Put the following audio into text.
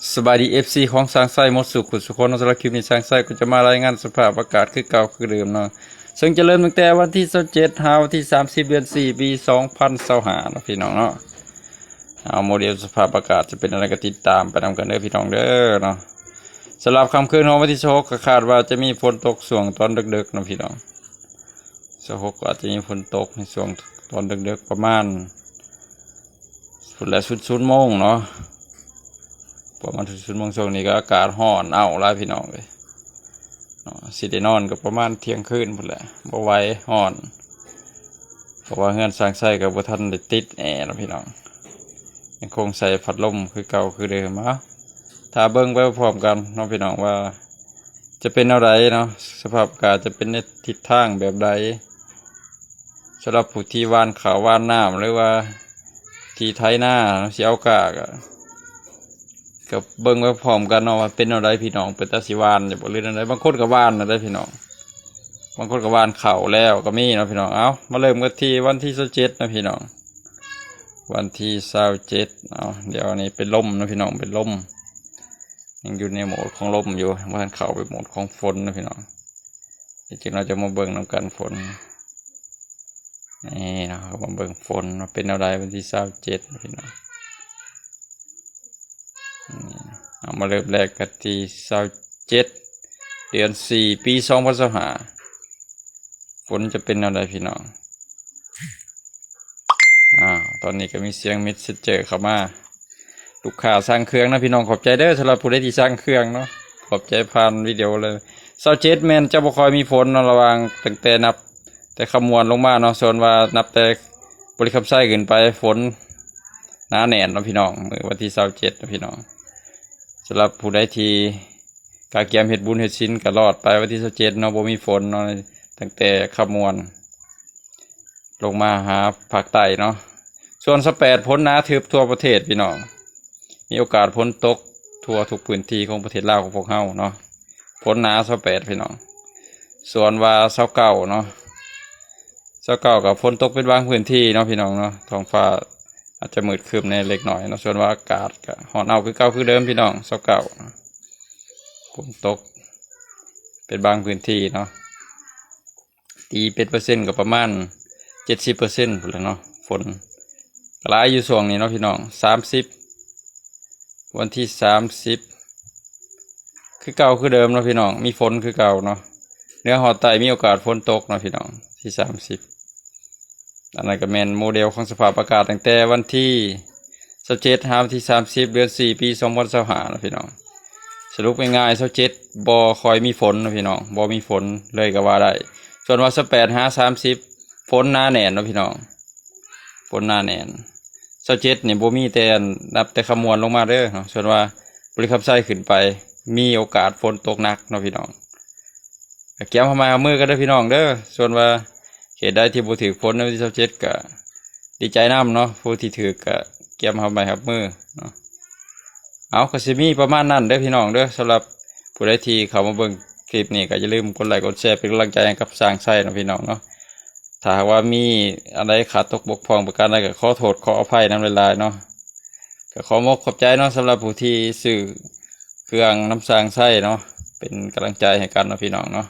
ສະບາຍດີ ເອັຟຊີ ຂອງຊ່າງໄຊໝົດສູ່ຜູ້ສູ່ຄົນເນາະ. ສຳລັບຄລິບນີ້ ຊ່າງໄຊກໍຈະມາລາຍງານສະພາບອາກາດຄືເກົ່າຄືເດີມເນາະ, ເຊິ່ງຈະເລີ່ມຕັ້ງແຕ່ວັນທີຊາວເຈັດ ຫາວັນທີສາມສິບ ເດືອນສີ່ ປີສອງພັນຊາວຫ້າເນາະ ພີ່ນ້ອງເນາະ. ເອົາ ໂມເດລສະພາບອາກາດຈະເປັນຈັ່ງໃດກໍຕິດຕາມໄປນຳກັນເດີ ພີ່ນ້ອງເດີເນາະ. ສຳລັບຄ່ຳຄືນຂອງວັນທີຊາວຫົກ ກໍຄາດວ່າຈະມີຝົນຕົກຊ່ວງຕອນເດິກໆເນາະ ພີ່ນ້ອງ. ຊາວຫົກ ກໍອາດຈະມີຝົນຕົກໃນຊ່ວງຕອນເດິກໆ ປະມານພຸ້ນແຫຼະ ສູນໂມງເນາະ, ປະມານສູນໂມງ. ຊ່ວງນີ້ກໍອາກາດຮ້ອນເອົ້າຫຼາຍ ພີ່ນ້ອງເອີຍເນາະ, ຊິໄດ້ນອນກໍປະມານທ່ຽງຄືນພຸ້ນແຫຼະ ບໍ່ໄຫວ ຮ້ອນ. ເພາະວ່າເຮືອນຊ່າງໄຊກໍບໍ່ທັນໄດ້ຕິດແອເນາະ ພີ່ນ້ອງ, ຍັງຄົງໃສ່ພັດລົມຄືເກົ່າຄືເດີມ. ເອົາ ຖ້າເບິ່ງໄປພ້ອມກັນເນາະ ພີ່ນ້ອງ ວ່າຈະເປັນແນວໃດເນາະ, ສະພາບອາກາດຈະເປັນໃນທິດທາງແບບໃດ. ສຳລັບຜູ້ທີ່ຫວ່ານເຂົ້າຫວ່ານນ້ຳ ຫຼືວ່າທີ່ໄຖນາເນາະ ຊິເອົາກ້າ ກໍ ກໍເບິ່ງໄປພ້ອມກັນເນາະ ວ່າເປັນແນວໃດ ພີ່ນ້ອງ, ເປັນຕາຊິຫວ່ານຢູ່ບໍ່ ຫຼືແນວໃດ. ບາງຄົນກໍຫວ່ານແລ້ວເດ້ ພີ່ນ້ອງ, ບາງຄົນກໍຫວ່ານເຂົ້າແລ້ວກໍມີເນາະ ພີ່ນ້ອງ. ເອົາ ມາເລີ່ມກັນທີ່ວັນທີຊາວເຈັດເນາະ ພີ່ນ້ອງ, ວັນທີຊາວເຈັດ. ເອົາ ດຽວນີ້ເປັນລົມເນາະ ພີ່ນ້ອງ, ເປັນລົມ, ຍັງຢູ່ໃນໂໝດຂອງລົມຢູ່, ບໍ່ທັນເຂົ້າໄປໂໝດຂອງຝົນເນາະ ພີ່ນ້ອງ. ດຽວເຮົາຈະມາເບິ່ງນຳກັນຝົນ ນີ້ເນາະ, ເຮົາມາເບິ່ງຝົນວ່າເປັນແນວໃດ ວັນທີຊາວເຈັດ ພີ່ນ້ອງ. ນີ້ ເຮົາມາເລີ່ມແລກກັນທີ່ຊາວເຈັດ ເດືອນສີ່ ປີສອງພັນຊາວຫ້າ ຝົນຈະເປັນແນວໃດ ພີ່ນ້ອງ. ອ້າວ ຕອນນີ້ກໍມີສຽງເມັດເຊັນເຈີເຂົ້າມາ, ລູກຄ້າສັ່ງເຄື່ອງນະ ພີ່ນ້ອງ. ຂອບໃຈເດີ ສຳລັບຜູ້ໃດທີ່ສັ່ງເຄື່ອງເນາະ, ຂອບໃຈຜ່ານວິດີໂອເລີຍ. ຊາວເຈັດ ແມ່ນຈະບໍ່ຄ່ອຍມີຝົນເນາະ, ລະຫວ່າງຕັ້ງແຕ່ນັບແຕ່ຄຳມ່ວນລົງມາເນາະ, ສ່ວນວ່ານັບແຕ່ບໍລິຄຳໄຊຂຶ້ນໄປ ຝົນໜາແໜ້ນເນາະ ພີ່ນ້ອງ, ມື້ວັນທີຊາວເຈັດເນາະ ພີ່ນ້ອງ. ສຳລັບຜູ້ໃດທີ່ກະກຽມເຮັດບຸນເຮັດສິນ ກໍລອດໄປວັນທີຊາວເຈັດເນາະ, ບໍ່ມີຝົນເນາະ, ຕັ້ງແຕ່ຄຳມ່ວນ ລົງມາຫາພາກໃຕ້ເນາະ. ສ່ວນຊາວແປດ ຝົນໜາທຶບທົ່ວປະເທດ ພີ່ນ້ອງ, ມີໂອກາດຝົນຕົກທົ່ວທຸກພື້ນທີ່ຂອງປະເທດລາວຂອງພວກເຮົາເນາະ, ຝົນໜາຊາວແປດ ພີ່ນ້ອງ. ສ່ວນວ່າຊາວເກົ້າເນາະ, ຊາວເກົ້າ ກໍຝົນຕົກເປັນບາງພື້ນທີ່ເນາະ ພີ່ນ້ອງເນາະ, ທ້ອງຟ້າອາດຈະມືດຄຶ້ມແດ່ເລັກນ້ອຍເນາະ, ສ່ວນວ່າອາກາດກໍຮ້ອນເອົ້າຄືເກົ່າຄືເດີມ ພີ່ນ້ອງ. ຊາວເກົ້າ ຝົນຕົກເປັນບາງພື້ນທີ່ເນາະ. ຕີເປັນເປີເຊັນກໍປະມານເຈັດສິບເປີເຊັນພຸ້ນແຫຼະເນາະ, ຝົນກໍຫຼາຍຢູ່ຊ່ວງນີ້ເນາະ ພີ່ນ້ອງ. ສາມສິບ ວັນທີສາມສິບ ຄືເກົ່າຄືເດີມເນາະ ພີ່ນ້ອງ, ມີຝົນຄືເກົ່າເນາະ. ເໜືອຮອດໃຕ້ມີໂອກາດຝົນຕົກເນາະ ພີ່ນ້ອງ, ທີສາມສິບ. ອັນນັ້ນກໍແມ່ນໂມເດລຂອງສະພາບອາກາດຕັ້ງແຕ່ວັນທີຊາວເຈັດ ຫາວັນທີສາມສິບ ເດືອນສີ່ ປີສອງພັນຊາວຫ້າເນາະ ພີ່ນ້ອງ. ສະຫຼຸບງ່າຍໆ ຊາວເຈັດ ບໍ່ຄ່ອຍມີຝົນເນາະ ພີ່ນ້ອງ, ບໍ່ມີຝົນເລີຍກໍວ່າໄດ້. ສ່ວນວ່າຊາວແປດ ຫາສາມສິບ ຝົນໜາແໜ້ນເນາະ ພີ່ນ້ອງ, ຝົນໜາແໜ້ນ. ຊາວເຈັດ ນີ້ບໍ່ມີແຕ່ ນັບແຕ່ຄຳມ່ວນລົງມາເດີເນາະ, ສ່ວນວ່າບໍລິຄຳໄຊຂຶ້ນໄປ ມີໂອກາດຝົນຕົກໜັກເນາະ ພີ່ນ້ອງ. ກໍກຽມຮັບໄມ້ຮັບມືກັນເດີ ພີ່ນ້ອງເດີ. ສ່ວນວ່າເຂດໃດທີ່ບໍ່ຖືກຝົນໃນວັນທີຊາວເຈັດ ກໍດີໃຈນຳເນາະ, ຜູ້ທີ່ຖືກກໍກຽມຮັບໄມ້ຮັບມືເນາະ. ເອົາ ກໍຊິມີປະມານນັ້ນເດີ ພີ່ນ້ອງເດີ. ສຳລັບຜູ້ໃດທີ່ເຂົ້າມາເບິ່ງຄລິບນີ້ ກໍຢ່າລືມກົດໄລກົດແຊ ເປັນກຳລັງໃຈໃຫ້ກັບຊ່າງໄຊເນາະ ພີ່ນ້ອງເນາະ. ຖ້າຫາກວ່າມີອັນໃດຂາດຕົກບົກຜ່ອງປະການໃດ ກໍຂໍໂທດຂໍອະໄພນຳຫຼາຍໆເນາະ. ກໍຂໍມົກຂອບໃຈເນາະ ສຳລັບຜູ້ທີ່ຊື້ເຄື່ອງນຳຊ່າງໄຊເນາະ, ເປັນກຳລັງໃຈໃຫ້ກັນເນາະ ພີ່ນ້ອງເນາະ.